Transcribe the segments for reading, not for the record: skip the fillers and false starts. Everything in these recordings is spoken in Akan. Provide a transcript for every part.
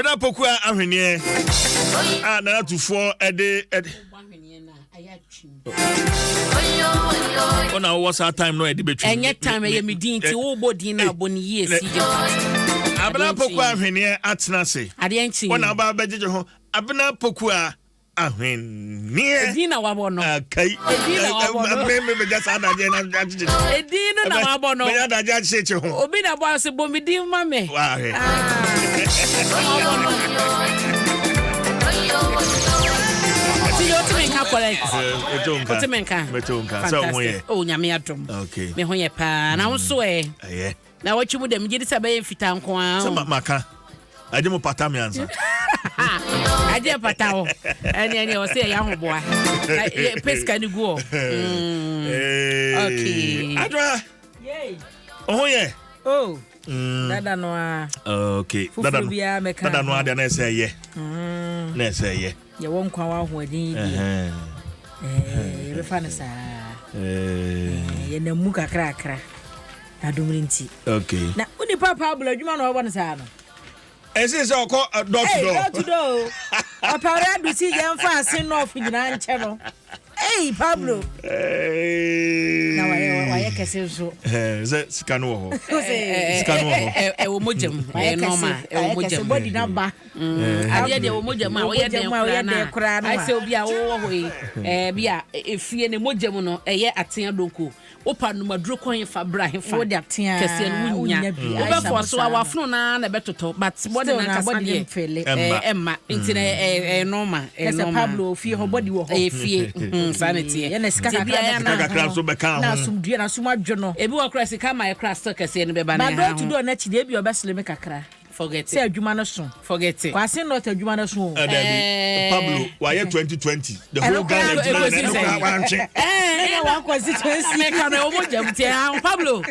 Abena Pokua ahweneɛ a nanatufoɔ ɛde ɛde. Ɔna wowɔ saa time no ɛde bɛtwi. Ɛnyɛ time ɛyɛ me din nti wobɔ din na abɔ ne yie si gye. Abena Pokua ahweneɛ atena ase. Adeɛ nkyi. Ɔna aba abɛgyegye ho. Abena Pokua ahweneɛ. Edin na wabɔ no. Akai. Edin na wabɔ no. Me me bɛgya saa adagye na agyegye. Edin no na wabɔ no. Bɛgya adagye akyekye ho. Obi na bɔ ase bɔ me din ma me. Wahwɛ. Wabɔ no. Ti yɛ otimi nka correct. Eto nka. Otimi nka. Meto nka. Sɛ ho yɛ. Oh, Nyame adom. Okay. Me ho yɛ paa. Na wo nso ɛ. Ɛyɛ. Na wɔtwe mu dɛm gye di sɛ bɛyɛ mfitaa nko ara. Sɛ maka agye mo pata me ansa. Agye pata hɔ ɛne ɛne ɔsɛ ɛyɛ ahoboa pɛ sika no gu hɔ. Okay. Adwa. Ɔho yɛ. Oh. Dada no a. Okay. Dada no. Dada no adeɛ na ɛsɛ ɛyɛ. Na ɛsɛ ɛyɛ. Yɛwɔ nkwa wɔ ahoɔden yi deɛ. Yɛbɛfa no saa. Yɛnam mu kakrakra. Adom no nti. Okay. Na wo nipa Pablo adwuma na ɔbɔ no saa no. Ɛsɛ sɛ ɔkɔ eh, door to door. Door to door. Ɔpare ado si yɛn fa ase nɔɔfo nyinaa nkyɛ no. Hey Pablo. Hey. Na wayɛ wayɛ kɛse nso. Eh, sɛ sika no wɔ hɔ. Sika no wɔ hɔ. Ɛwɔ mogya mu. Ɛyɛ nɔɔma. Ɛwɔ mogya mu. Body na ba. Adeɛ deɛ wɔ mogya mu a woyɛ dɛn koraa na ayɛ sɛ obi a wowɔ hɔ yi ɛɛ bi a efie ne mogya mu no ɛyɛ atea donko. Wopa nom aduro kɔ hefa bra hefa kɛseɛ no wonnya wobɛfɔ so a wafono no ara na ɛbɛtotɔ but body no ankasa deɛ ɛmma nti na ɛyɛ normal ɛyɛ normal Pablo fie hɔ body wɔ hɔ ɛyɛ fie saa na ɛteɛ yɛna sika kakra sika kakra nso bɛka ho na asomdue na asom adwo no ebi wɔ kora sika ma ɛkora still kɛseɛ no bɛba na ɛha ho but door to door n'akyi deɛ ebi ɔbɛsere me kakra. Forget it. Sɛ adwuma no so. Forget it. Kwasi North adwuma no so o. Ɛdabi Pablo wayɛ 2020 the whole Ghana adwuma no ɛno koraa wantwe. Ɛnyɛ one constituency. Mɛka no ɛwɔ mogya mu tiɛ ahun Pablo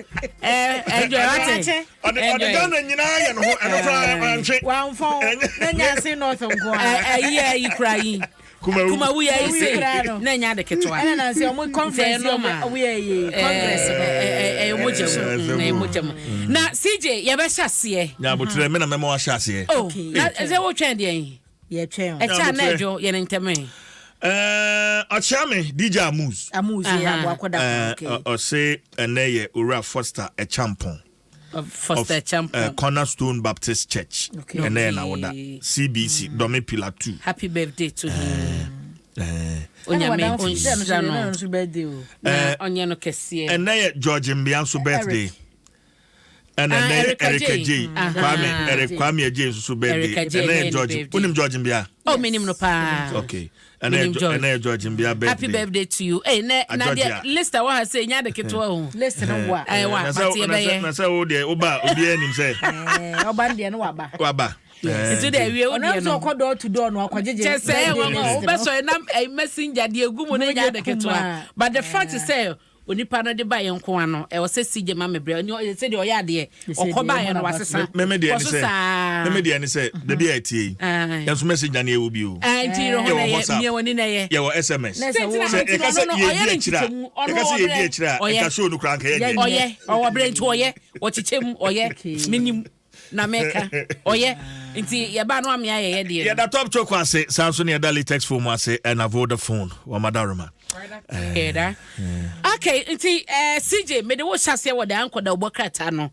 ɛɛ enjoy wate. Ɔde ɔde Ghana nyinaa yɛ ne ho ɛno koraa wantwe. Wanfɔn na nya ase North nko ara. Ɛyi ɛyi koraa yi. Kumawu. Kumawu yɛ yi se na ɛnyɛ ade ketewa. Ɛna na sɛ ɔmo conference yɛ ɔmo ɔmo yɛ yɛ congress no. Ɛyɛ mogya mu ɛyɛ mogya mu na CJ yɛbɛhyɛ aseɛ. Nyabotrɛ me na mɛma wahyɛ aseɛ. Oh na sɛ wotwɛn deɛ yi. Yɛtwɛn o. Ɛkyɛ a na ɛdwo yɛ ne ntɛm yi. Ɔkyea me DJ Amuz. Amuz yɛ aboakɔda. Ɔse ɛnɛ yɛ Owura Foster Ɛkyampɔn. Foster of Champon. Cornerstone Baptist Church. Okay. Ɛnɛ yɛ n'awoda. CBC Dɔme Pillar 2. Happy birthday to him. Onyame ɔnhyira no na ɔnyɛ no kɛseɛ. Ɛnɛ yɛ George Mbea nso birthday. Ɛnɛ Ah, ɛnɛ yɛ Erica Erica Jay. Jay. Aha. Kwame Eric Kwame Ajay nso so birthday. Erica Jay, Ɛnɛ ɛnɛ yɛ yɛ George. ne birthday. Wonim George Mbea? Oh, menim no paa. Okay. Ɛnɛ Menim yɛ George. ɛnɛ yɛ George Mbea birthday. Happy birthday to you. Hey, na na Georgia. deɛ list a wɔ ha sɛ nya de ketewa o. List no wa. Ɛɛ wa Na but sɛ na sɛ yɛbɛyɛ. na sɛ wo deɛ woba a obiara nim sɛ Ɔba no deɛ no waba. waba. Nti deɛ awie wo Ɔno deɛ nso no. ɔkɔ door to door no akɔgyegye. Kyɛ sɛ birthday wɔn list no. wobɛsɔre na ɛyi messenger deɛ egu mu no nya de ketewa. But the fact sɛ onipa no de ba yɛn nko ano ɛwɔ sɛ CJ ma me brɛ ɔne sɛdeɛ ɔyɛ adeɛ ɔkɔ ba yɛn no wasesa Meme deɛ kɔ ne so sɛ saa meme deɛ ne sɛ dabi a ɛtie yi Aye. yɛn nso message na ne yɛwɔ bi o. Aye, nti yere ho na Yɛwɔ ɛyɛ WhatsApp. mia w'ani na ɛyɛ Yɛwɔ SMS. Na sɛ Sɛ nti na Sɛ nti yɛka sɛ ɔno no ɔyɛ yɛdi ne akyire a nkyekyɛmu ɔno yɛka sɛ yɛdi ɔbrɛ akyire a ɔyɛ nka show no koraa nka yɛnyɛ. ɔyɛ ɔwɔ brɛ nti ɔyɛ ɔkyekyɛ mu ɔyɛ menim na meka ɔyɛ nti yɛba no amea yɛyɛ deɛ no. Yɛda Top Choco ase saa nso ne yɛda Latex Foam ase ɛna Vodafone wɔn adaworoma. Kɛda. Okay, nti eh, CJ, mede wo hyɛ aseɛ wɔ deɛ ankɔda wobɔ krataa no.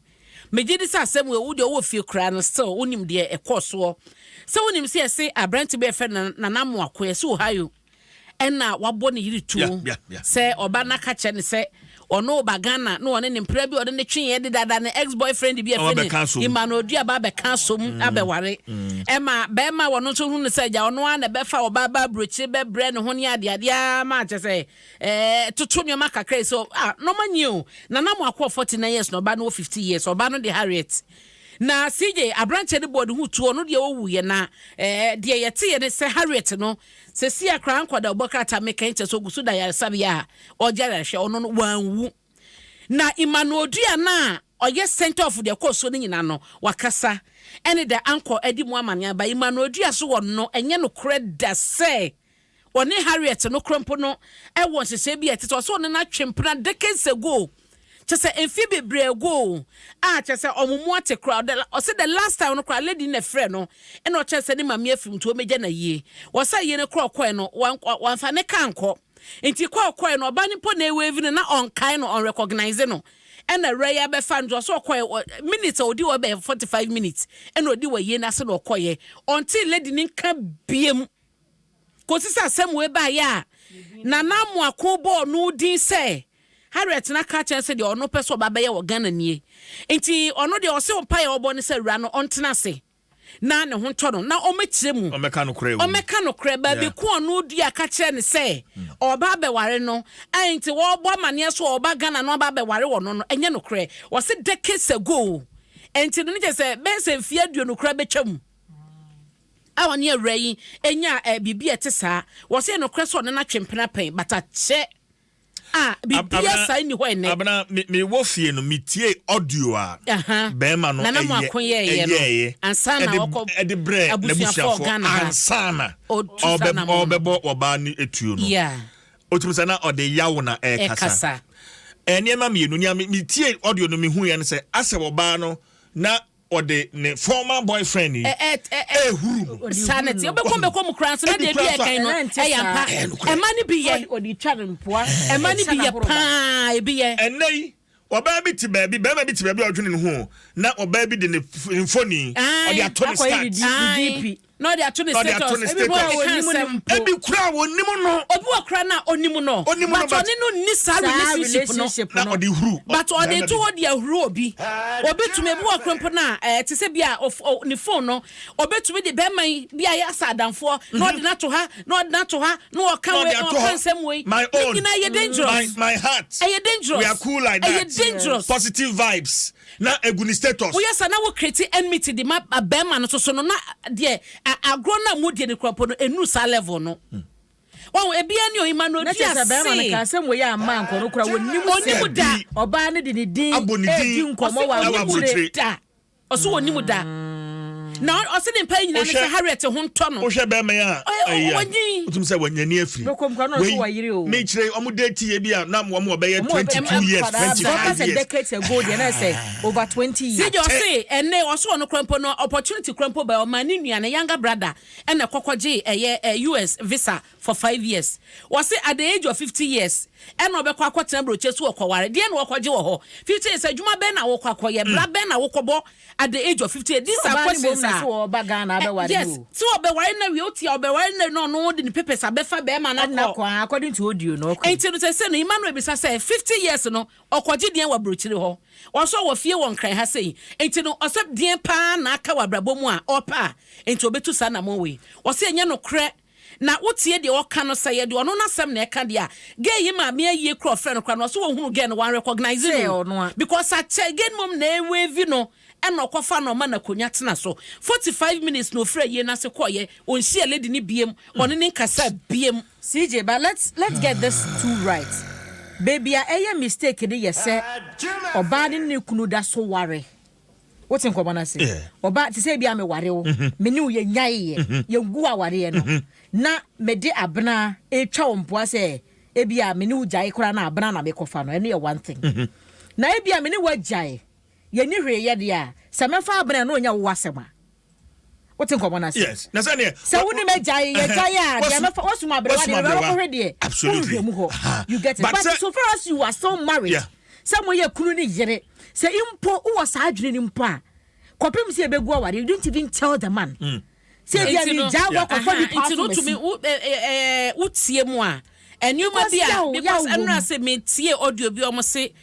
Megye di sɛ asɛm wei, wo deɛ wowɔ fie koraa no still wonim deɛ ɛkɔɔ soɔ. Sɛ wonim sɛ yɛse aberante bi a yɛfrɛ no Nana Amoako, yɛse Ohio, ɛna wabɔ ne yere tuo sɛ ɔba no aka kyerɛ no sɛ ɔno ɔba Ghana na ɔne ne mpra bi ɔne ne tweeɛ dedada ne ex boyfriend bi ɛfɛ ne Emmanuel Duaba abɛka asom abɛware ɛma bɛrima wɔno nso hu no sɛ agya ɔno ara na ɛbɛfa ɔba ba aburokyire bɛbrɛ ne ho ne adeadeɛ ara ma kyɛ sɛ ɛɛ toto nneɛma kakra yi sɛ ah nneɛma nie o. Nana Amoako wɔ 49 years na ɔba no wɔ 50 years, ɔba no de Harriet. Na CJ aberanteɛ no bɔɔ ne ho tuo, ɔno deɛ ɔwuiɛ na ɛɛ deɛ yɛteeɛ ne sɛ Harriet no Seesei a koraa nkwadaa ɔbɔ krataa meka yi kyerɛ sɛ ɔgu so da ayaresabea a ɔregye ayarehwɛ, ɔno no wanwu. Na Emmanuel Dua no a ɔyɛ center of deɛ ɛkɔɔ soɔ no nyinaa no, wakasa ɛne da ankɔ adi mu amaneɛ aba. Emmanuel Dua so wɔ no, ɛnyɛ nokorɛ da sɛ ɔne Harriet no korɔ mpo no wɔ nhyehyɛɛ bi a ɛte sɛ ɔsɛ ɔne no atwe mpena decades ago. Kyɛ sɛ mfeɛ bebree ago o, a kyɛ sɛ ɔmo mu ate koraa. Ɔse the last time no koraa, lady no na ɛfrɛ no ɛna ɔkyerɛ sɛ ne maame afiri mu nti ɔmmɛgya no ayie. Wɔsɛ ayie no koraa ɔkɔɛ no, wamfa ne kaa nkɔ. Nti kɔ a ɔkɔɛ no, ɔbaa no mpo na ɛwave no na ɔnkae no, ɔnrecognize no. Ɛna awura yi abɛfa no nti ɔsɛ ɔkɔɛ, minutes a ɔdi hɔ bɛyɛ 45 minutes ɛna ɔdi wɔ ayie no ase na ɔkɔeɛ. Ɔntee lady no nka biem kɔsi sɛ asɛm wei baeɛ a Nana Amoako bɔɔ no din sɛ Harriet na ka kyerɛ no sɛ deɛ ɔno pɛ sɛ ɔba bɛyɛ wɔ Ghana nie. Nti ɔno deɛ ɔse mpaeɛ a ɔbɔ ne sɛ awura no ɔntena ase na ne ho ntɔ no na ɔmmɛkyerɛ mu. Ɔmmɛka nokorɛ wɔ mu. Ɔmmɛka nokorɛ. Baabi ko ɔno dua ka kyerɛ no sɛ ɔreba abɛware no a nti ɔrebɔ amaneɛ so ɔreba Ghana na ɔba abɛware ɔno no, ɛnyɛ nokorɛ. Ɔse decades ago. Nti no ne kyerɛ sɛ bɛyɛ sɛ mfeɛ 20 koraa bɛtwam a ɔne awura yi nyaa biribi a ɛte saa. Ɔse ɛyɛ nokorɛ sɛ ɔne no atwe mpena pɛn but akyɛ. A biribiara saa nni hɔ ɛnnɛ. Abena, me me wɔ fie no, me tie audio a bɛrima no ɛyɛ ɛyɛɛyɛ ɛde ɛde brɛ n'abusuafoɔ ansa na ɔbɛ ɔbɛbɔ ɔbaa no etuo no. Otumi sɛ na ɔde yaw na ɛkasa. Nneɛma mmienu nea me tie audio no me hu yɛ no sɛ asɛ ɔbaa no na ɔde ne former boyfriend yi ehuru no. Saa na ti obɛkɔ bɛkɔ mu koraa nso na deɛ ebi ɛkan no ɛyɛ ampa. Ɛma no bi yɛ. Ɛma no bi yɛ paa ebi yɛ. Ɛnɛ yi ɔbaa bi te baabi, bɛrima bi te baabi a ɔdwene ne ho na ɔbaa bi de ne mfoni ɔde ato ne start. Na ɔde ato ne status. Ebi kura a wɔnim no mpo. Ebi kura a wɔnim no. Obi wɔ kura na onim no. Onim no but ɔne no nni saa relationship no. Na ɔde huru. But ɔde to hɔ de ahuru obi. Obi tumi ebi wɔ kura mpo na ɛɛ te sɛ bi a ne phone no obetumi de bɛrima yi bi a yɛ asa adamfoɔ na ɔde no ato ha na ɔde no ato ha na ɔka wei na ɔka nsɛm wei. My own. Ne nyinaa yɛ dangerous. My heart. Ɛyɛ dangerous. We are cool like that. Ɛyɛ dangerous. Positive vibes. Na egu ne status. Woyɛ saa na wo create enmity de ma barima no soso no na deɛ agorɔ no a modie no kora mpo no ɛnuru saa level no. Wahu ebia ne Emmanuel Na dua kyerɛ sɛ bɛrima no se ka asɛm wei amma ankɔ no kora wɔnim ɔnim sɛ da. ɔbaa no de ne din Abɔ ne redi din nkɔmmɔ Ɔse wɔ ɛwɔ ɔnim aburokyire. da. Ɔse ɔnim da. Na ɔse ne mpaeɛ nyinaa ne sɛ Wohwɛ Harriet ho ntɔ no. wohwɛ bɛrima yi a ɛyi a Wanyin. wotum sɛ wanya ani afiri. Bɛkɔm kora na ɔno Wei nso wayere o. mekyerɛ ɔmo date yɛ bi a na wɔn wɔbɛyɛ Ɔmo wɔ 22 years nkwadaa 25 bɛka sɛ years. decades ago deɛ na ɛsɛ over 20 years. Sɛdeɛ ɔse ɛnɛ ɔse ɔno kora mpo no opportunity kora mpo bɛ ɔma ne nua ne younger brother ɛna kɔkɔ gye ɛyɛ US visa for 5 years. Wɔse at the age of 50 years ɛna ɔbɛkɔ akɔtena aburokye so ɔkɔware. Deɛ na wɔkɔgye wɔ hɔ 50 years, adwuma bɛn na wɔkɔ akɔyɛ, bra bɛn na wɔkɔbɔ at the age of 50 years? These are questions a ɔba Ghana abɛware. Yes, sɛ ɔbɛware na wie otia ɔbɛware na no ɔno de ne papers abɛfa bɛrima no akɔ akɔ. According to audio no ɔkɔ. Nti no sɛ no Emmanuel bisa sɛ 50 years no ɔkɔgye deɛn wɔ aburokyire hɔ? Ɔsɔ wɔ fie wɔ Nkran ha sei, nti no ɔsɛ deɛn paa na aka wɔ abrabɔ mu a ɔpɛ a nti ɔbɛtu saa namɔ wei? Ɔsɛ ɛnyɛ nokorɛ na wotie deɛ ɔka no sɛ yɛde ɔno n'asɛm na ɛka deɛ a gay yi maame ayie kora ɔfrɛ no kora no ɔsɛ wɔhunu gay no wɔn recognize Sɛ no ɔno a. because akyɛ gay no mom na ɛwave no ɛna ɔkɔfa no ɔma n'akonnwa tena so 45 minutes na ofiri ayie n'ase kɔɔyɛ. Ɔnhyia lady ne biem, ɔne ne nkasa biem. CJ, but let's get this too right. Baby a ɛyɛ mistake ne yɛ sɛ ɔbaa ne ne kunu da so ware. Wote nkɔmɔ no ase? Yeah. Ɔbaa te sɛ ebi a meware wo, me ne wo yɛ nyaeɛ, yɛngu awareɛ no, na mede abena etwa wo mpoa sɛ ebi a me ne wo gyae koraa na abena na mekɔfa no, ɛno yɛ one thing. Na ebi a me ne wo agyae, yɛni hwee yɛ deɛ a, sɛ mɛfa abena no ɔnya wo asɛm a. Wote nkɔmɔ no ase? Yes. Na sɛ neɛ Sɛ wo ne mɛgyae, yɛgyae a, deɛ mɛfa wasum aberewa wasum deɛ aberewa. bɛkɔhwɛ deɛ Absolutely. wonhwɛ mu hɔ. You get it? But But sɛ so far as you are still married, sɛ moyɛ kunu ne yere, sɛ mpo wowɔ saa adwene no mpo a, kɔpem sɛ yɛbɛgu aware, you don't even tell the man sɛ ebia Nti no- megyaa wakɔfa nipa Nti no asom wotumi asi. wo ɛ ɛ ɛ wotie mu a nneɛma bi Because a yaw because wɔ mu. ɛnura sɛ metie audio bi a wɔn se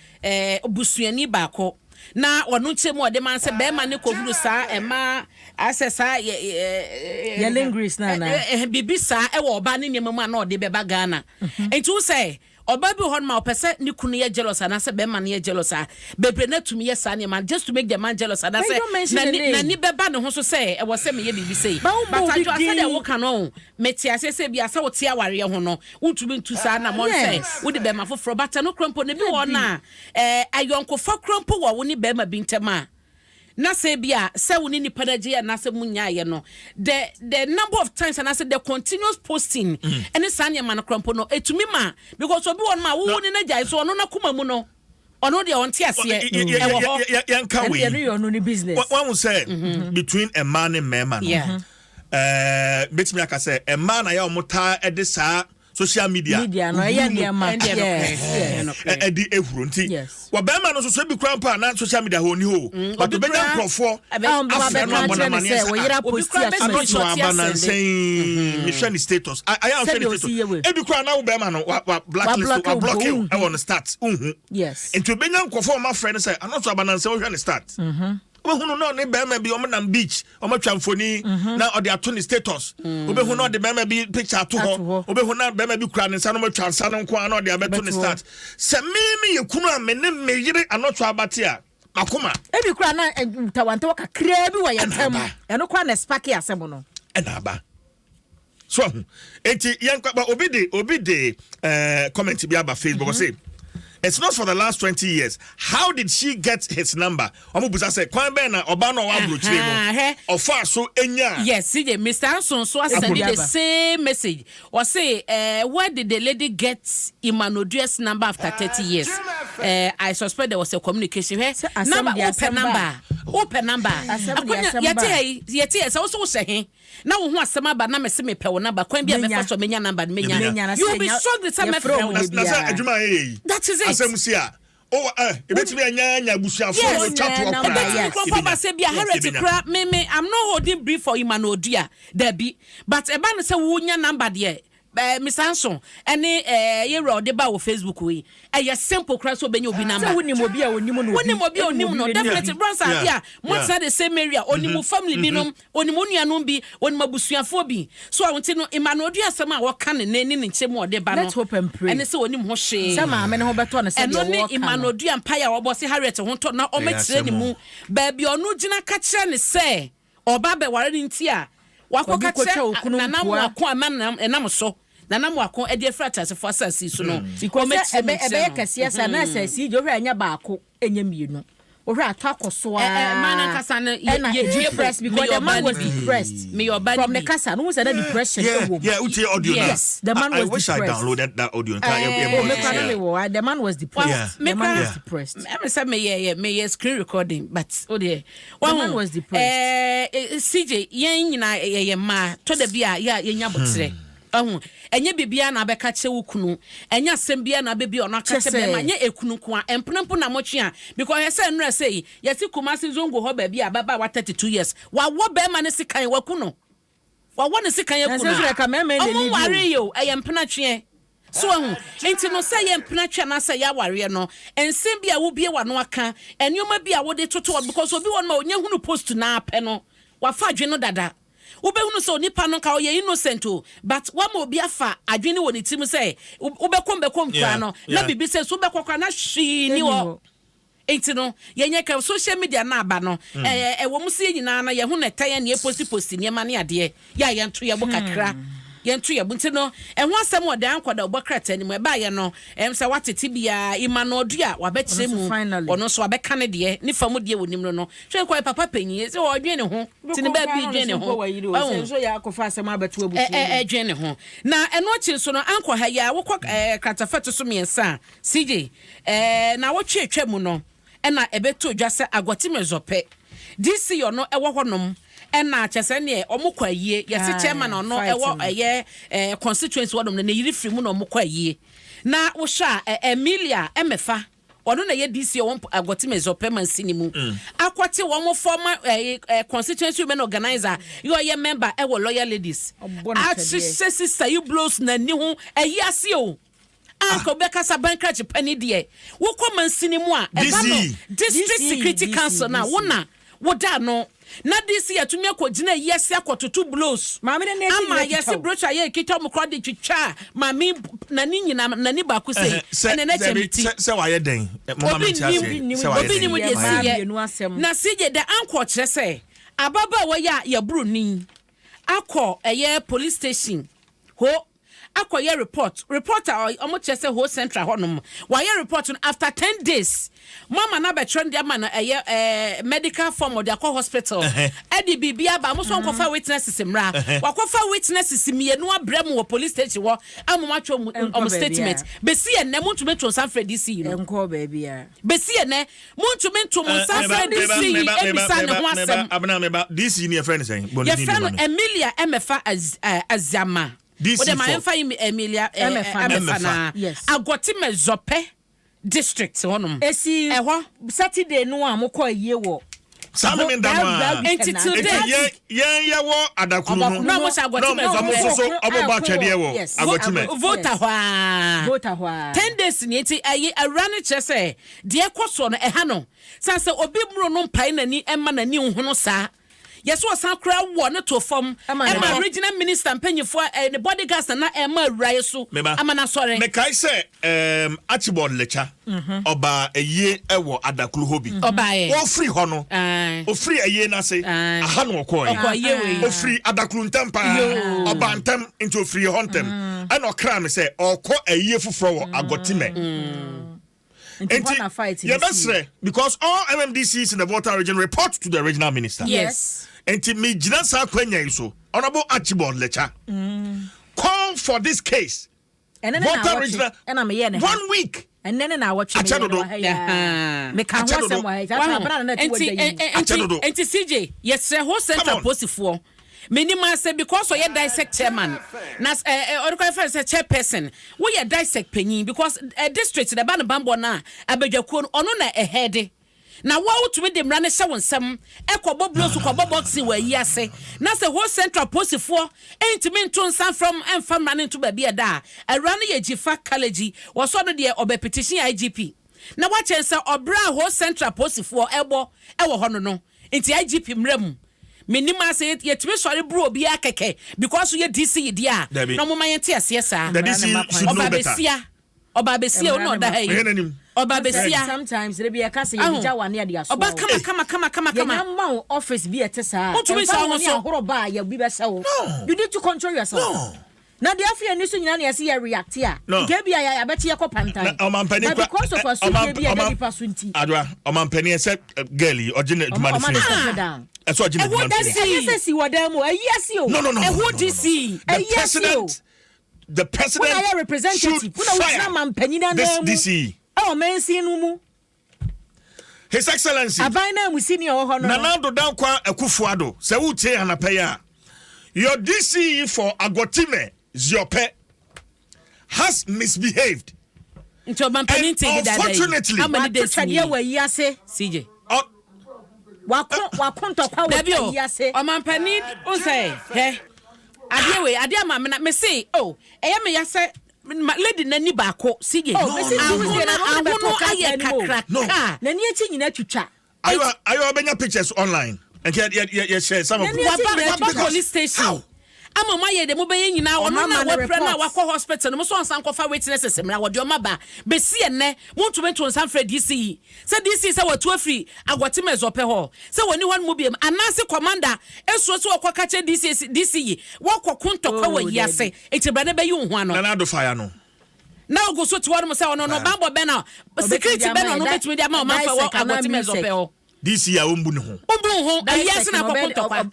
busuani baako na ɔno nkyɛn mu ɔde ma sɛ bɛrima ne kɔhuru saa ɛma asɛ saa yɛ ɛ Yɛ lingeries na anaa? Biribi saa ɛwɔ ɔbaa ne nneɛma mu a na ɔde bɛba Ghana. Nti wo sɛ ɔbaa bi wɔ hɔ nom a ɔpɛ sɛ ne kunu yɛ jealous anaasɛ bɛrima no yɛ jealous a, bebree na tumi yɛ saa nneɛma just to make the man jealous anaasɛ n'ani n'ani bɛba ne ho so sɛ ɛwɔ sɛ meyɛ biribi sei. But adwo asɛdeɛ woka no, mete aseɛ sɛ bi asɛ wote awareɛ ho no, wontumi ntu saa na mɔn sɛ wode bɛrima foforɔ, but ɛno kora mpo ne bi wɔ no a ayɔnkofa kora mpo wɔ wo ne bɛrima bi ntam a, na sɛ bi a sɛ wo ne nipa no agye anaasɛ mu nyaayɛ no, the number of times anaasɛ the continuous posting ɛne saa nneɛma no kora mpo no ɛtumi ma, because obi wɔ no ma wowo ne no agyae so ɔno n'akoma mu no. Ɔno deɛ ɔnte aseɛ ɛwɔ hɔ. Yɛnka wei. Ɛno yɛ ɔno ne business. Wahu sɛ between mmaa ne mmarima no, bɛtumi aka sɛ mmaa na yɛ ɔmo taa ɛde saa social media media no ɛyɛ nneɛma ɛde ehuro. Nti wɔ bɛrima no nso so, ebi kura mpo a na social media hɔ ni hɔ, but obɛnya nkurɔfoɔ afrɛ no abɔ n'amaneɛ sɛ anɔtɔ aba nansɛn mehwɛ ne status, ayɛ ahwɛ ne status. Ebi kura na wo bɛrima no wa blacklist, wa block you ɛwɔ no start nhu. Nti obɛnya nkurɔfoɔ ɔmo afrɛ no sɛ anɔtɔ aba nansɛn, wohwɛ ne start, wobɛhunu na ɔne bɛrima bi ɔmo nam beach, ɔmo atwa mfoni na ɔde ato ne status. Wobɛhu na ɔde bɛrima bi picture ato hɔ. Wobɛhu na bɛrima bi kura ne nsa na ɔmo atwa nsa no nko a na ɔde abɛto ne start. Sɛ me yɛ kunu a me ne me yere anɔtɔ abate a, makoma Ebi kura na ntawantawa kakraa bi wɔ yɛn ntam, ɛno kora na spark asɛm no. Ɛna aba so ahu. Eti yɛn kpa obi de comment bi aba Facebook. Ɔse, "It's not for the last 20 years. How did she get his number?" Ɔmo busa sɛ kwan bɛn na ɔbaa no a ɔwɔ aburokyire no ɔfa so enya. Yes, CJ, Mr. Anson so asend the same message. Ɔse, "Where did the lady get Emmanuel's number after 30 years? I suspect there was a communication." Hɛ, number, open number, open number. Akonya yɛte yi, yɛte yɛ sɛ woso wohyɛ he na wo ho asɛm aba na mɛsɛ mepɛ wo number, kwan bi a mɛfa so menya number no, menya. You will be shocked sɛ mɛfrɛ wo. Na sɛ adwuma yɛ yi. That is it. Asɛm si a, o ɛ ebetumi anya anya abusuafo otwa to ɔkora. Ebetumi kɔkɔ ba sɛ bi a Harriet kura me. I'm not holding brief for Emmanuel Dua dabi, but ɛba no sɛ wonya number deɛ, Mr. Anson ɛne yɛwura ɔde ba wɔ Facebook yi, ɛyɛ simple kora sɛ obɛnya obi number. Sɛ wonim obi a onim no. Wonim obi a onim no, definitely. Bronze abi a motena the same area, onim wo family bi nom, onim wo nuanom bi, onim abusuafoɔ bi so a nti no Emmanuel Dua asɛm a wɔka ne ne ne nkyɛn mu ɔde ba no. Let's hope and pray ɛne sɛ onim ho hwee. Sɛ maame ne ho bɛtɔ no sɛ ɛno ne Emmanuel Dua mpaeɛ a wɔbɔ sɛ Harriet ho tɔ na ɔmɛkyerɛ ne mu baabi ɔno gyina ka kyerɛ ne sɛ ɔba bɛware ne nti a wakɔka kyerɛ Nana Moako a ɛnam so Nana Moako ɛde afiri ateasefoɔ asase so no. Because ɛbɛyɛ kɛseɛ sa na sɛ si gye wohwɛ, ɛnyɛ baako, ɛnyɛ mmienu, wohwɛ atɔ akɔ so a mmaa nankasa no ɛna depressed, because the man was depressed from the kasa no sɛ na depression ɛwɔ mu. Yeah, utie audio na. Yes, the man was I wish depressed. I downloaded that audio. Oh, me kora me wɔ, the man was depressed. The man was depressed. Ɛmi sɛ meyɛ meyɛ screen recording, but o deɛ. The man was depressed. CJ, yɛn nyinaa yɛyɛ mmaa, tɔ da bi a yɛ a yɛnya abotire ɔho. Ɛnyɛ biribiara na abɛka kyerɛ wo kunu, ɛnyɛ asɛm biara na abɛbi ɔno aka kyerɛ bɛrima. Nyɛ ekunu nko a mpena mpo na mɔtwe a, because ɛsɛ nnura sɛ yi yɛsi Kumasi Zongo hɔ baabi a ababaawa 32 years wawɔ bɛrima ne sikan, waku no, wawɔ ne sikan aku no. Ɔmo nware yi o, ɛyɛ mpena tweɛ so ahu. Nti no sɛ yɛ mpena twe anaasɛ yɛ awareɛ no, nsɛm bi a wobie w'ano aka, nneɛma bi a wode toto hɔ, because obi wɔ no ma onye hunu post naa pɛ no, wafa adwene no dada. Wobɛhunu sɛ onipa no ka ɔyɛ innocent o, but wama obi afa adwene wɔ ne tirim sɛ wobɛkɔm bɛkɔm kura no na biribi sɛ so wobɛkɔ kora na hwee ni hɔ. Nti no yɛnyɛ ka social media no aba no, ɛɛ ɛwɔ mu si yɛn nyinaa no yɛn ho na ɛtɛ yɛn ne yɛpost post nneɛma ne adeɛ yɛ a yɛnto yɛn bo kakra, yɛnto yɛn bo. Nti no ɛho asɛm wɔ dan nkɔda ɔbɔ krataa no mu ɛbaayɛ no, sɛ watete biara Emmanuel Dua wabɛkyerɛ mu, ɔno nso wabɛka ne deɛ ne fam deɛ wɔ nim no. Hwɛ kɔ papa panyin sɛ ɔdwen ne ho nti ne baabi dwen ne ho ɛdwen ne ho. Na ɛno akyi nso no ankɔ ha yi a wokɔ kratafa to so mmiɛnsa a, CJ, na wotwe atwa mu no, ɛna ɛbɛto dwa sɛ Agɔtime Zɔpɛ DC ɔno ɛwɔ hɔnom, ɛna kyɛ sɛ neɛ ɔmo kɔ ayie, yɛsi chairman ɔno ɛwɔ ɛyɛ constituency hɔnom no ne yiri firi mu na ɔmo kɔ ayie. Na wohwɛ a Emilia ɛmɛfa ɔno na ɛyɛ DC ɔwɔ Agɔtime Zɔpɛ mansini mu akɔte wɔn former ɛɛ ɛɛ constituency women organizer yɛ ɔyɛ member ɛwɔ Loyal Ladies ahyehyɛ sister yi blows n'ani ho ɛyi ase o. Anka wobɛkasa bankrakye pani deɛ wokɔ mansini mu a ɛba no district security council na wo na woda no na DC yɛtumi akɔgyina yi ase akɔtoto blows ama yɛse brochure a yɛkita ɔmo korɔ de twitwa maame nani nyina nani baako sɛ ɛnɛ n'akyɛ mi ti. Sɛ wayɛ dɛn? Obi nim, obi nim deɛ si yɛ na si gye dɛ ankɔ kyerɛ sɛ ababaawa yi a yɛboro ni akɔ ɛyɛ police station ho. akɔyɛ report. Report a ɔmo kyerɛ sɛ Ho Central hɔnom wayɛ report no after 10 days, mo ama no abɛtwerɛ no de ama no, ɛyɛ medical form, ɔde akɔ hospital, ɛde biribi aba mo so nkɔfa witnesses mmra. Wakɔfa witnesses mmienu abrɛ mu wɔ police station hɔ ama mo atwerɛ ɔmo Ɛnkɔ ɔmo baabi statement. A. Besi ɛnɛ montumi nto nsa mfrɛ DC yi no. Ɛnkɔ baabi a. Besi ɛnɛ montumi nto mo nsa mfrɛ DC yi ebisa ne ho asɛm. Abena, meba. DC ni yɛfrɛ no sɛn? Bɔ ne din Yɛfrɛ de no ma me. Emilia Emefa Aziama. DC Wode ma for- yɛmfa yi Emilia Emefa. Emefa Emefa. na Yes. Agɔtime Zɔpɛ district hɔnom. Esi Ɛhɔ. Saturday no a mokɔ ayie wɔ Saa meme da no a Enti till enti date- yɛn yɛwɔ Adakuru no Na ɔmo hyɛ Agɔtime na ɔmo Zɔpɛ. nso so ɔmo bɔ atwɛdeɛ wɔ Agɔtime. Volta hɔ a. Volta hɔ a. 10 days ni, nti ɛyi awura no kyerɛ sɛ deɛ ɛkɔ soɔ no ɛha no san sɛ obi mmuro no mpae n'ani ɛma n'ani nhunu saa, yɛsɛ ɔsan koraa wɔ ne to fam Ɛma ne ɛma bɔ. regional minister mpanyinfoɔ ne bodyguards na ɛma awura yi so Meba. ama n'asɔre. Mekae sɛ Archibald Lekya ɔbaa ayie ɛwɔ Adakuru hɔ bi. Ɔbaeɛ. Wɔfiri hɔ no, ofiri ayie n'ase aha na ɔkɔɔɛ. Ɔkɔ ayie wei. Ofiri Adakuru ntɛm paa, ɔba ntɛm nti ofiri hɔ ntɛm ɛna ɔkra mi sɛ ɔkɔ ayie foforɔ wɔ Agɔtime. Nti hɔ na fight no sii. Yɛbɛsrɛ, because all MMDCs in the Volta Region report to the regional minister. Nti megyina saa akwanya yi so, Honourable Archibald Lekya, call for this case. Ɛnɛ ne Volta na Regional ɛna meyɛ ne ha. One week. Ɛnɛ ne na awɔtwe Akyɛ meyɛ ne dodo. wɔ ha yi a. Meka ho Akyɛ dodo. asɛm wɔ ha yi. Saa abena na na ɛte wɔ nti gya yi mu. Akyɛ dodo. Nti CJ, yɛsrɛ Ho Come Central on. posifoɔ, menim asɛ because ɔyɛ DISEC chairman na ɔde kɔ fɛn sɛ chairperson, woyɛ DISEC panyin because district na ɛba no bambɔ no a abadwakuo no ɔno na ɛhɛde na wo a wotumi de mmara no hyɛ wo nsɛm ɛkɔbɔ blows, kɔbɔ boxing wɔ ayi ase, na sɛ Ho Central posifoɔ ɛntumi nto nsa from ɛmfa mmara no nto baabi ɛda a awura no yɛ Gyifa College wɔsɔ no deɛ, ɔbɛ petition IGP na wakyɛn sɛ ɔbrɛ a Ho Central posifoɔ ɛbɔ ɛwɔ hɔ no nti IGP mmerɛ mu menim ase yɛtumi sɔre buru obiara kɛkɛ because yɛ DC yi deɛ a Dabi. na ɔmoma yɛnte aseɛ saa. The DC should know Ɔba better. besia, ɔba besia, ɔno ɔda ha yi. Ɛyɛ n'anim. Ɔba besia. Sometimes ebi yɛka sɛ yɛde gya wa ne yɛde asoa Ɔba wo. kama kama kama kama kama. Yɛnya ma wo office bi ɛte saa. Wontumi ɛmfa nhyɛ wo wo ho ne so. ahorow ba a yɛ bi bɛhyɛ wo. No. You need to control yourself. No. Na deɛ afei ani so nyinaa na yɛsɛ yɛ react a, No. nka bi a yɛabɛkye yɛkɔ pantan. Na ɔmampanin But because of asodie bi a ɛda nipa so nti, Adwa, ɔmampanin sɛ girl yi ɔgye ne adwuma no ɔma no firi step down. ɛsɛ ɔgye ne Ɛwɔ adwuma no DC. firi. Ɛnyɛ sɛ si wɔ dan mu ayi ase o. No, no, no, no, Ɛwɔ no, no, no. DC. The Ɛyi ase o. president, the president Wona yɛ representative, should wona wogyina fire mampanyin this anan mu DCE. ɛwɔ mansin no mu. His Excellency Aban no amusini a ɔwɔ hɔ no. Nana Addo Dankwa Akufo-Addo, sɛ wotie anapa yi a, your DCE for Agotime Ziope has misbehaved. Nti ɔmampanin And te bi dada yi, unfortunately- how many days ni? Watotwadeɛ wɔ ayi ase. CJ. Wako ntɔkwa wɔ Dabi o. ayi ase. Ɔmampanin n sɛ hɛ adeɛ wei adeɛ ama me na me se o ɛyɛ me ya sɛ lady n'ani baako, CJ. Oh, mesi Tuesday na ahono wɔde bɛto ahono krataa ayɛ no mu o. No. kakraka. N'ani akyi nyinaa twitwa. Ayo ayo, ɔbɛnya pictures online nka yɛ share some of N'ani waba akyi nyinaa waba twitwa. police station How? ama mo ayɛ de mo bɛyɛ nyinaa ɔno Ɔno na ama no wapira na report. wakɔ hospital no mo so ɔnsan kɔfa witnesses mmra, wɔde ɔma ba besi ɛnɛ montumi nto nsa mfrɛ DC yi sɛ DC sɛ wɔtu afiri Agɔtema Ɛzɔpɛ hɔ sɛ wɔni hɔ no mu biom anaasɛ commander esuo sɛ wɔkɔ kakyɛ DC DC yi wɔkɔ ko ntɔkwa Oh, wɔ yi ase eti bra ne bɛyi wo ho ano. Nana Addo fire no. Na ogu so te hɔ nom sɛ ɔno no bambɔ bɛ na security bɛ na ɔno bɛtumi de ama ɔmanfo wɔ Dicek anaa Agɔtema Musec. Ɛzɔpɛ hɔ. DC a ɔmbu ne ho. Wobu ho ayi ase na Dicek na akɔko ɔbɛ- ntɔkwa.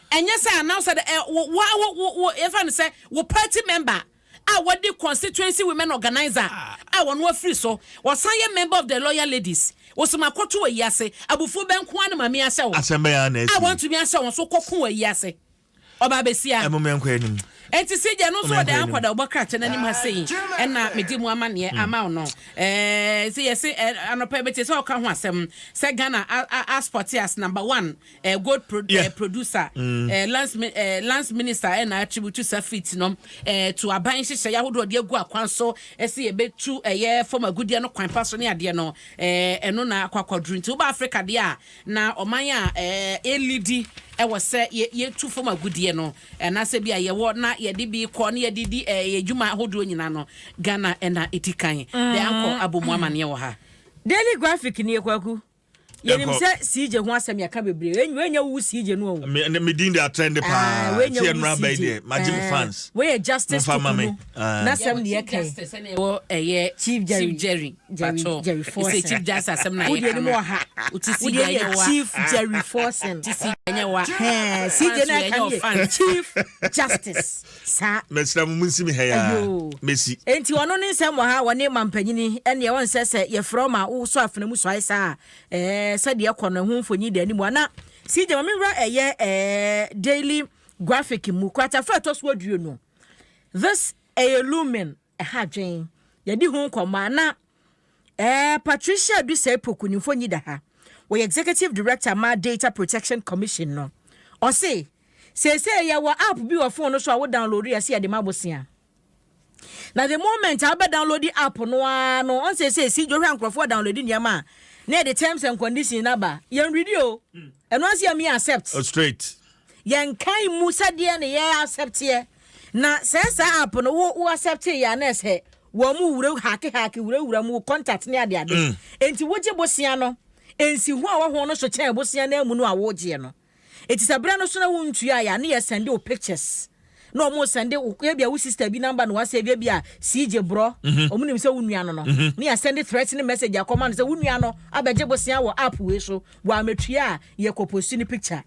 Ɛnyɛ sɛ announcer de ɛ wo wo wo wo yɛfa no sɛ wo party member a wɔde constituency women organizer a wɔn afiri so, wɔsan yɛ member of the loyal ladies, wɔsɔm akɔto wɔ yi ase abufuo bɛn ko ne maame ahyɛ wo Asɛm bɛyɛ na a asi. wɔntumi ahyɛ wɔn so kɔko wɔ yi ase ɔba abesia. Ɛmo mɛnkɔ anim. Enti si gya no nso wɔde Ɔmɛnkɔ anim. akɔda ɔbɔ krataa n'anim ha sei ɛna medi mu amanneɛ ama wo no sɛ yɛse anɔpa bɛtie sɛ ɔka ho asɛm sɛ Ghana a spot as number one gold producer. Lands minister ɛna attribute sa feat no to aban nhyehyɛeɛ ahodoɔ de agu akwan so ɛsɛ yɛbɛtu ɛyɛ fam agudeɛ no kwan pa so ne adeɛ no ɛno na akɔ akɔduru. Nti woba Africa deɛ a na ɔman a ɛlidi ɛwɔ sɛ yɛtu fam agudeɛ no ɛnaasɛ bi a yɛwɔ na yɛde bi kɔ ne yɛde di yɛ dwuma ahodoɔ nyinaa no, Ghana ɛna ɛdi kan de ankɔ abɔ mu amanneɛ wɔ ha. Daily Graphic ni, Kwaku. Yɛnim sɛ CJ ho asɛm yɛka bebree. Wei nyɛ wo CJ no o. Me me din de atrend paa. Wei nyɛ Fie wo nnora bɛyi CJ. deɛ magye me fans. Wei yɛ Justice Momfa ma me. Tokunu. Ah. N'asɛm ne yɛka yi. Justice ɛna ɛwɔ ɛyɛ Chief Jerry. Chief Jerry. Jerry Pacho. Jerry Ɛsɛ Forson. Chief Justice asɛm na Wo deɛ yɛka anim no. wɔ ha. Wo ti Wo CJ deɛ ɛnyɛ yɛ wa. Chief Jerry Forson. Ti CJ ɛnyɛ wa. Hɛn, CJ na Fans ɛka ɛnyɛ no yɛ fans. Chief Justice. Saa. Mesrɛ mo monsi me ha yi ara. Ayoo. Mesi. Enti ɔno ne nsɛm wɔ ha wɔne mampanyini ɛneɛ wɔn sɛ sɛ yɛfrɛ wo ma wosɔ afena mu suae saa a ɛɛ sɛdeɛ ɛkɔ no ɛho mfonyin da anim a na CJ ma menwura ɛyɛ ɛɛ Daily Graphic mu kratafa a ɛtɔ so aduonu this ɛyɛ lumen ɛha adwen yɛdi ho nkɔmmɔ a na ɛɛ Patricia Adusei Poku ne mfonyin da ha wɔyɛ Executive Director ma Data Protection Commission no ɔse Seesei yɛwɔ app bi wɔ phone no so a wo download yɛ sɛ yɛde ma bosea. Na the moment a wobɛ download app no ara no, ɔn seesei si dwohwɛ a nkurɔfoɔ download nneɛma a na yɛde terms and conditions no aba. Yɛn read o. Ɛno ara sɛ yɛmi accept. Oh, straight. Yɛn kan mu sɛdeɛ ne yɛ accept yɛ. Na sɛ saa app no wo wo accept yɛ a na ɛsɛ wɔn mu wura hake hake wurawura mu contact ne ade ade. Enti wogye bosea no, nsiho a wɔho no so kyɛn bosea no amu no a wogyeɛ no. Eti sɛ berɛ no so na wontuaeɛ a ne yɛ sɛnde wo pictures na ɔmo sɛnde wo ebia wo sister bi number na wasave ebia CJ borɔ ɔmo nim sɛ wo nua no no ne yɛ sɛnde threatening message akɔma no sɛ wo nua no abɛgye bosea wɔ app wei so wamɛtua a yɛkɔ post ne picture.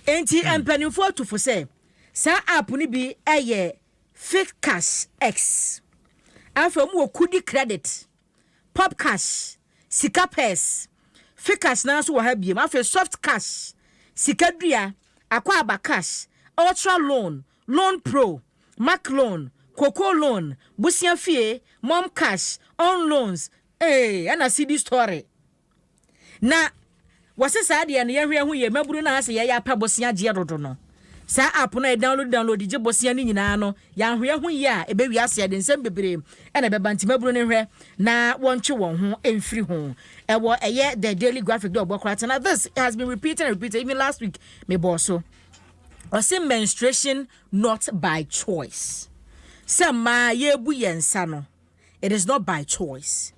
Enti mpanimfoɔ atu fo sɛ saa app no bi yɛ Fitcash X afei ɔmo wɔ Kudi Credit Pop cash, sika purse, Ficash no ara nso wɔ ha biom, afei soft cash, sika dua, akwaaba cash, ultra loan, loan pro, mac loan, cocoa loan, bosea fie, mom cash, on loans, ee ɛna cedi story. Na wɔse saa deɛ no yɛnhwɛ ho yie, mmabunu no a asɛ yɛyɛ apɛ bosea gyeɛ dodo no, saa app no a yɛ download download gye bosea no nyinaa no yɛanhwɛ ho yie a ɛbɛwie ase ɛde nsɛm bebree na ɛbɛba nti mmabunu no nhwɛ na wɔntwe wɔn ho mfiri ho. Ɛwɔ ɛyɛ The Daily Graphic dɛ ɔbɔ koraa tena this has been repeated and repeated even last week mebɔɔ so. Ɔse menstruation not by choice sɛ mmaa yɛrebu yɛn nsa no It is not by choice.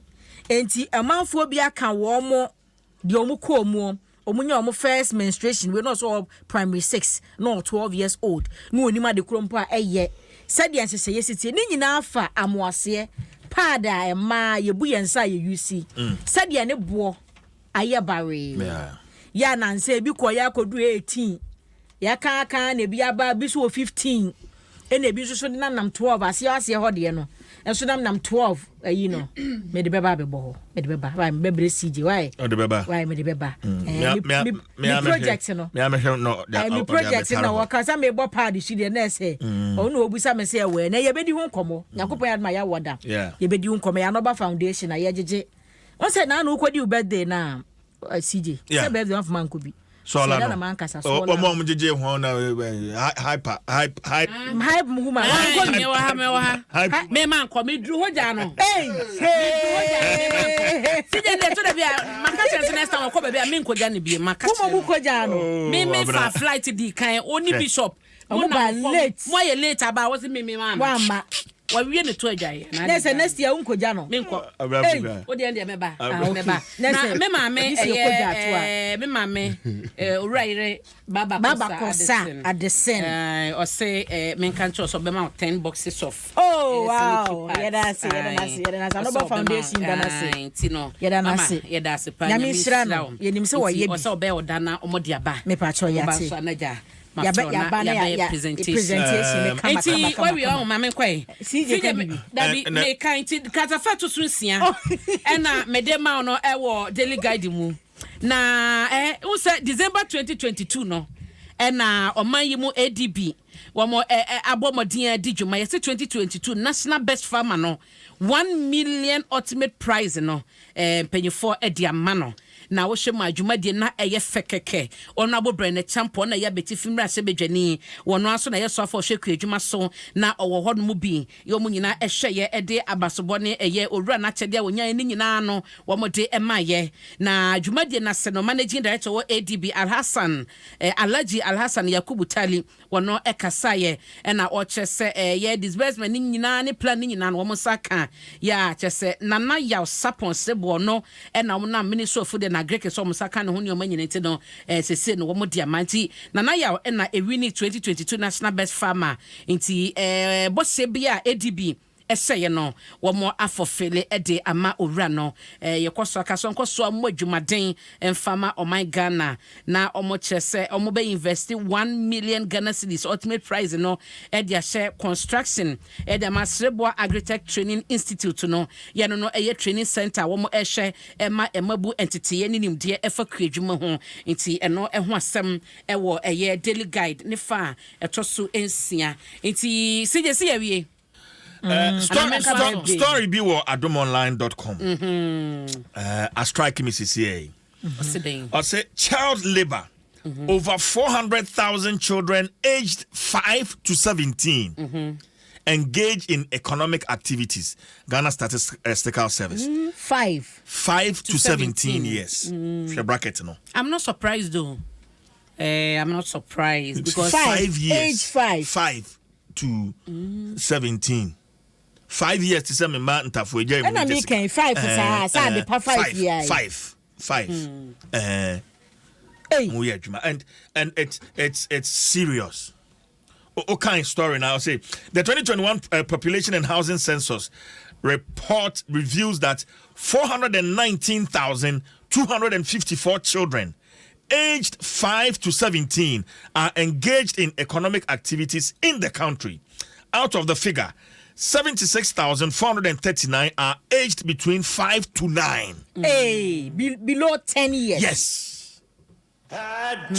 Enti amanfoɔ bi aka wɔn deɛ wɔn kɔɔ mu, wɔn nya wɔn first menstruation wei na ɔsɛ ɔwɔ primary six na ɔwɔ 12 years old na onim ade koro mpo a ɛyɛ sɛdeɛ nhyehyɛeɛ si tie ne nyinaa fa amoaseɛ pad a mmaa yɛbu yɛn nsa a yɛyusi sɛdeɛ ne boɔ ayɛ bawee yɛ a nansa ebi kɔ yɛ akɔduru 18 yɛaka aka na ebi aba bi so wɔ 15 ɛna ebi nso so nam 12 aseɛ aseɛ hɔ deɛ no nso nam nam 12 ayi no mede bɛba abɛbɔ hɔ mede bɛba wae mebɛbrɛ CJ wae ɔde bɛba wae mede bɛba mm. me project no me project no wɔka sɛ mebɔ paade so deɛ na ɛsɛ mm. ɔno na ɔbusa me sɛ ɛwɔ na yɛbɛdi ho nkɔmmɔ nyankopɔn yɛ adoma yɛawɔ da yɛbɛdi ho nkɔmmɔ yɛanɔba foundation a yɛgyegye Wɔn sɛ naanu wokɔdi wo birthday na eh, CJ. Yeah. Sɛ birthday wɔn ankɔ bi. Sɔla no. no. Na mankasa sɔla. no. Wɔn a wɔn gyegye ho na eh, hype hype hype. Mm, hype mu huma. Wɔn ankɔ bi. Mewɔ ha mewɔ ha. Hype. Me ma nkɔ me duru hɔ gya no. Hey. Me duru hɔ gya no me ma nkɔ. CJ de to da bi a maka kyerɛ sɛ next time ɔkɔ baabi a me nkɔ gya no bi maka kyerɛ. Mo mu kɔ gya no. Me me fa flight di kan oni bishop. Ɔmo ba late. Mo ayɛ late aba a wɔsi mi mi ma ma. Wamma. Wawie ne to adwaeɛ. Na sɛ next year wonkɔgya no. Menkɔ. Hey. Wo deɛ deɛ mɛba. Ah, okay. Mɛba. Na me maame ɛyɛ ɛɛ me maame ɛɛ owura yere Baba Baba Kosa Addison. Ɛɛ ɔse ɛɛ menka nkyerɛ sɛ ɔbɛma wo ten boxes of. Oh wow. Yɛda ase yɛda ase yɛda ase. Anoba Foundation da n'ase. Nti no. Yɛda n'ase. Mama yɛda ase paa. Nyame nhyira no. Yɛnim sɛ wɔyɛ bi. Ɔsɛ ɔbɛyɛ ɔda na ɔmo de aba. Mepakyɛw Ɔmo ba yɛate. nso anagya. Yɛbɛ yɛaba na yɛ yɛ presentation ne kama Nti kama kama wawie kama. ɔho ma menkɔ ɛ. CJ ka bibi. Dabi Eh, na- meka nti kratafa to so nsia ɛna mede ma wo no ɛwɔ Daily Guide mu. Na eh wo sɛ December 2022 no ɛna ɔman yi mu ADB wɔn ɛ ɛ abɔ mmɔden adi dwuma yɛsɛ 2022 National Best Farmer no 1 million ultimate prize no eh mpanyinfoɔ de ama no. Na wohwɛ mu a, dwumadie no na ɛyɛ fɛ kɛkɛ. Honourable Brenda Acheampong na ɛyɛ Abetifi mmarahyɛbadwani. Ɔno ara nso na ɛyɛ soafoɔ a ɔhwɛ kuadwuma so. Na ɔwɔ hɔ nom bi. Yɛ wɔn nyinaa hwɛeɛ de abasobɔ ne ɛyɛ owura no akyɛdeɛ a wɔnyaeɛ no nyinaa no wɔde maeɛ. Na dwumadie no ase no, Managing Director wɔ ADB, Alhassan, Alhaji Alhassan Yakubu Tali, Wɔno kasaeɛ na ɔkyerɛ sɛ ɛyɛ disbursement no nyinaa ne plan no nyinaa no wɔn nsa ka yɛ a kyerɛ sɛ Nana Yaw Sarpong Seboɔ no na wɔn nam Ministry of Food and. Agric sɛ wɔn nsa ka ne ho nneɛma nyina nti no sese no wɔn de ama. Nti Nana Yaw ɛna ewini 2022 National Best Farmer, nti bɔhyɛ bi a ADB ɛhyɛeɛ no, wɔn afulfill de ama owura no. Yɛkɔ so aka so nkɔ so a mmɔ adwumaden mfa ma ɔman Ghana, na wɔn kyerɛ sɛ wɔn bɛ invest 1 million Ghana cedis ultimate prize no de ahyɛ construction de ama Sereboa Agritech Training Institute no. Yɛno no ɛyɛ training center a wɔn ɛhwɛ ɛma ɛmabu nteteeɛ ne nimdeɛ ɛfa kuadwuma ho. Nti ɛno ɛho asɛm ɛwɔ ɛyɛ Daily Guide ne fa a ɛtɔ so 6. Nti sigye si yɛwie. Story bi wɔ adomonline.com. A strike me sisi. Ɔsɛ child labour. Over 400,000 children aged 5 to 17 engage in economic activities. Ghana Statistical Service. 5. 5 to 17 years. Hwɛ bracket no. I'm not surprised though. I'm not surprised because 5, 5 years. Age 5. 5 to 17. 5 years te sɛ me mma ntafo agya mu. Ɛna mi kɛn 5 saa saa de pa 5 years. 5 5. Mo yɛ adwuma and it's serious. O kind story now say the 2021 population and housing census report reveals that 419,254 children aged 5 to 17 are engaged in economic activities in the country. Out of the figure, 76,439 are aged between 5 to 9. Hey, below 10 years. Yes. 5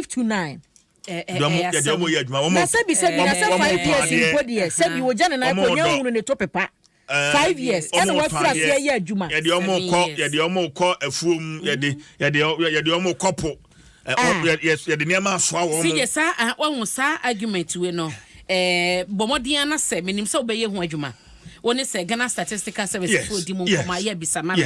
to 9. Na sɛbi sɛbi na sɛ 5 years mpo deɛ, sɛbi wogya ne nan kɔ nyɛ hunu ne to pepa. 5 years ɛna wafiri aseɛ yɛ adwuma. Yɛde ɔmo kɔ afuom, yɛde ɔmo kɔ po, yɛde nneɛma asoa wɔn. Si yɛ saa wɔn saa argument wei no, bɔ mmɔden ana sɛ menim sɛ wobɛyɛ ho adwuma wɔn ne sɛ Ghana Statistical Service fo di mu nkɔmɔ ayɛ bisa ma no.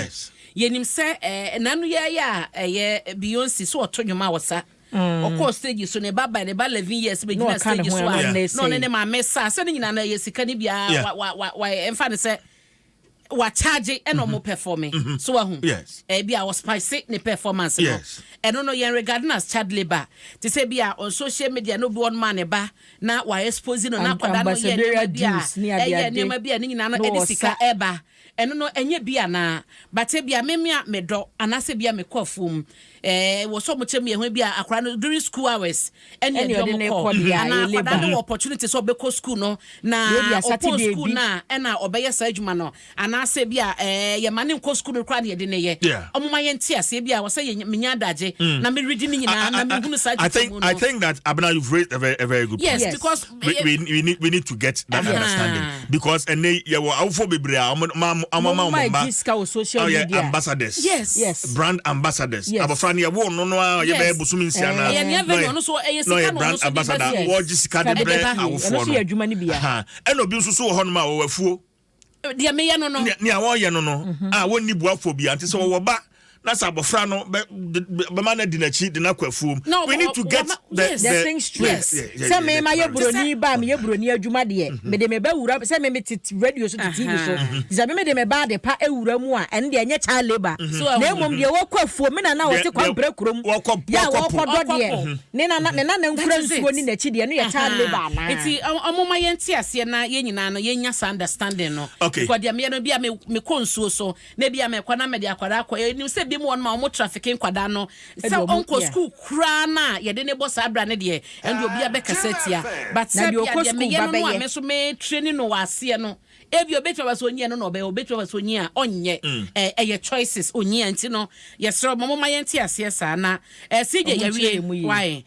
Yɛnim sɛ nanu yɛ a ɛyɛ Beyonce so ɔto nnwom a wɔsa ɔkɔɔ stage so ne ba ba ne ba 11 years bɛ gyina stage so a na ɔne ne maame sa sɛ ne nyinaa no ɛyɛ sika ne biara wa wa wa wa ɛmfa ne sɛ wacharge ɛna ɔmo perform so wahu ɛbi a ɔspice ne performance no, ɛno no yɛn regarding as child labour te sɛ bi a on social media no bi wɔn ma ne ba na wa expose no na akwadaa no yɛ nneɛma bi a ɛyɛ nneɛma bi a ne nyinaa no ɛde sika ɛba, ɛno no ɛnyɛ bi anaa? Bate bi a meme a medɔ anaasɛ bi a mekɔ afuom wɔ sɛ ɔmo kyerɛ mu yɛ ho bi a akwadaa no during school hours ɛne ɛde ɔmo kɔ, anaa akwadaa no wɔ opportunity sɛ ɔbɛkɔ school no na ɔpɔn school na ɛna ɔbɛyɛ saa adwuma no, anaasɛ bi a yɛma ne nkɔ school no koraa ne yɛde ne yɛ. Ɔmo ma yɛn te aseɛ bi a wɔsɛ yɛ menya adagye na meredi ne nyinaa na mehunu saa. I think that, Abena, you've raised a very good point. Yes, because we need to get that understanding because ɛnɛ yɛwɔ awofo bebree a ɔmo ma ɔmo ma ɔmo ma social media ambassadors. Yes. Brand ambassadors. Abɔfra no yɛwo no a ɔyɛ bɛyɛ bosom 6 na ɛyɛ nea venue ɔno so ɛyɛ sika na brand ambassador, wɔgye sika de brɛ awofoɔ no. Ɛna obi nso so wɔ hɔnom a wɔwɔ afuo. Deɛ meyɛ no. Nea wɔyɛ no a wɔnni buafoɔ bi ante sɛ wɔwɔ ba na sɛ abɔfra no bɛma no di n'akyi de n'akɔ afuom. We need to get the the thing straight sɛ me ma yɛ buroni ba, me yɛ buroni adwuma deɛ, mede me ba wura sɛ me me te radio so, te TV so, sɛ me mede me ba de pa ewura mu a, ɛno deɛ ɛnyɛ child labour, na emom deɛ wɔkɔ afuom, me nana wɔte kwampere kurom yɛ a wɔkɔ dɔ deɛ, ne nana ne nana nkura nsuo ne n'akyi deɛ, no yɛ child labour anaa? Nti ɔmo ma yɛn te aseɛ na yɛn nyinaa no yɛn nya saa understanding no. Because deɛ meyɛ no bi a me kɔ nsuo so na bi a mekɔ na mede akwadaa akɔ, ɛnim sɛ bi mu wɔn ma wɔn traffic nkwadaa no sɛ ɔnkɔ school koraa na yɛde ne bɔ saa abira ne deɛ, ɛnde obi abɛkasa tia. But sɛ bia deɛ meyɛ no a me nso me training no wɔ aseɛ no, ebi obetumi aba sɛ onyi ɛno na ɔbɛyɛ, obetumi aba sɛ onyi a ɔnyɛ. Ɛyɛ choices onyi a. Nti no yɛsrɛ mo, ma yɛn te aseɛ saa na CJ yɛwie wae.